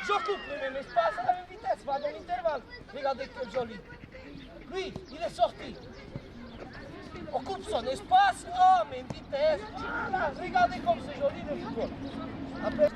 Je coupe le même espace à la même vitesse, va dans l'intervalle. Regardez quel joli. Lui, il est sorti. On coupe son espace, oh, mais vitesse. Voilà, regardez comme c'est joli le football. Après, je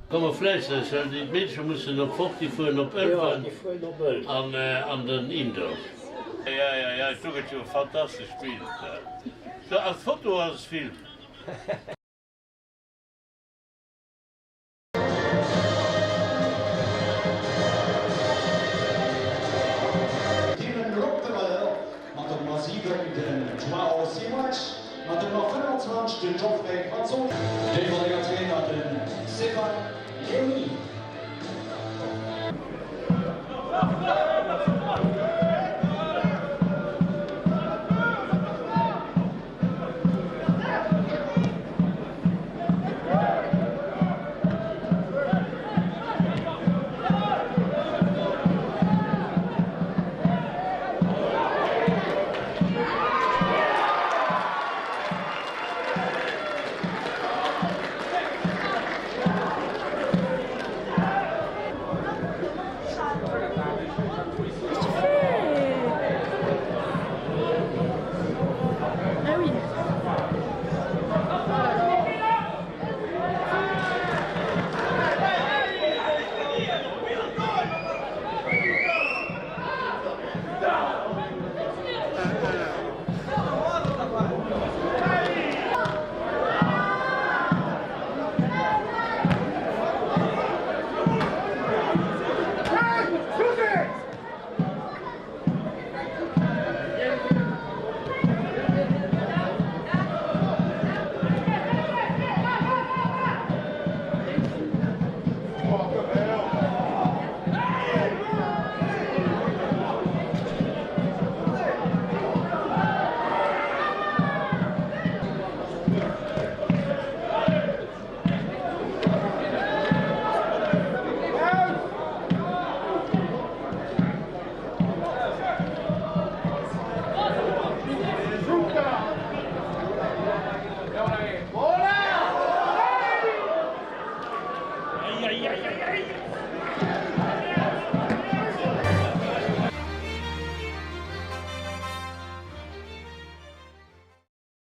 Komm vläicht, well déi Meedche mussen op fort, déi fueren op Ëlwen an an den Indoor. Ja ja ja, do gëtt jo e fantastesch Bild. So als Foto, als Film. D'Hären op der Valeur mat der Nummer 7 den Joao Simões, mat der Nummer 25 den Geoffrey Mazzoni. Déifferdenger Trainer den Stéphane Leoni. Eieieiei!